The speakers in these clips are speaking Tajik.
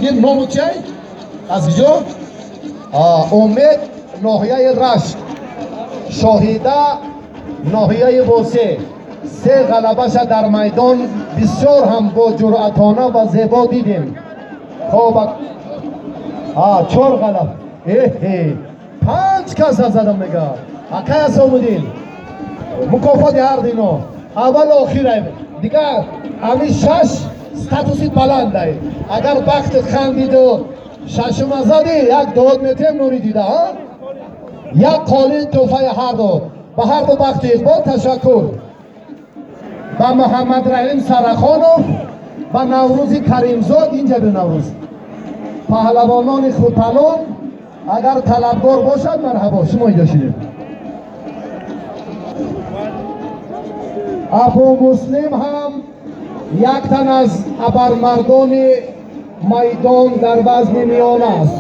Ному чай? Аз куҷо? Умед, ноҳияи Рашт. Шоҳида, ноҳияи Восе. Се ғалабаша дар майдон бисёр ҳам бо ҷуръатона ва зебо дидем. Хоб, чор ғалаб. Эҳе, панҷ каса задам мега. Акай Асомуддин, мукофоти ҳар дино. Аввал охир дигар ҳамин шаш статуси баландай. Агар бахтат хандиду шашума задӣ, як дод метем нури дида, а? Як қолин тӯҳфаи ҳарду. Ба ҳарду бахти иқбол, ташаккур. Ба Муҳаммадраҳим Сарахонов, ба Наврӯзи Каримзод, инҷа бе Наврӯз. Паҳлавонони Хуталон агар талабгор бошад, марҳабо, шумо инҷо шинед. Абу Муслим ҳам як тан аз абармардони майдон дар вазни миёна аст.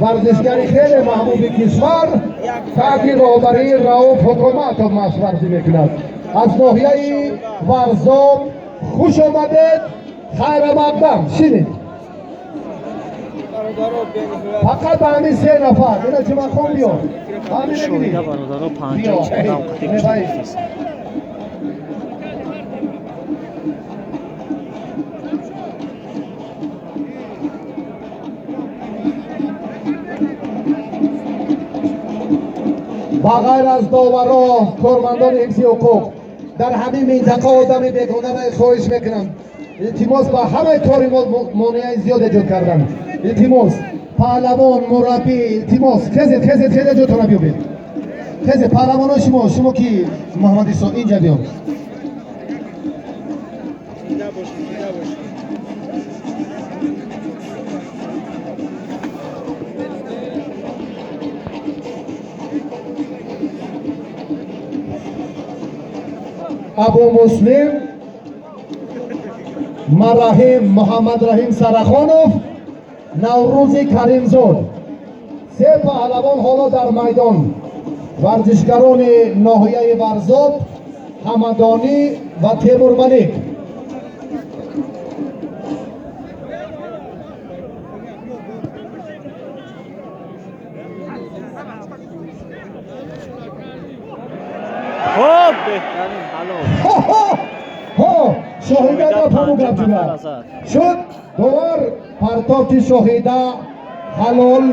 Варзишгари хеле маҳбуби кишвар, таҳти роҳбарии Рауф Ҳукуматов машварзӣ мекунад. Аз ноҳияи Варзоб хуш омадед, хайрамақдам, шинед. Фақат ба ҳамин се нафар. Ина Ҷумъахон, биё. Шоҳида, бародаро, панҷоҳ одам қатӣ гуфтааст. Ба ғайр аз доваро, кормандони ҳифзи ҳуқуқ дар ҳамин минтақа одами бегонаро хоҳиш мекунам, илтимос, ба ҳамаи кори мо монеаи зиёд эҷод карданд. Илтимос, паҳлавон, мураббӣ, илтимос, хезед, хезед, хезед, ҷотона биёбед, хезед. Паҳлавоно, шумо, шумо ки, Муҳаммад Исо, инҷа биё. Зинда бошед, зинда бошед. Абу Муслим, Мараҳим, Муҳаммадраҳим Сарахонов, Наврӯзи Каримзод, се паҳлавон ҳоло дар майдон, варзишгарони ноҳияи Варзоб, Ҳамадонӣ ва Темурмалик. Хоб, беҳтарин, ҳалол. Ҳо, Шоҳида Шоҳида гапаму панҷа гап нафара ҷуда зад. Шуд. Довар, партофти Шоҳида ҳалол.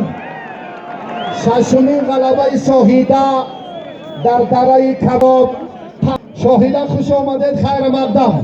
Шашумин ғалабаи Шоҳида дар дараи Кабоб. Шоҳида, хуш омадед, хайра мақдам.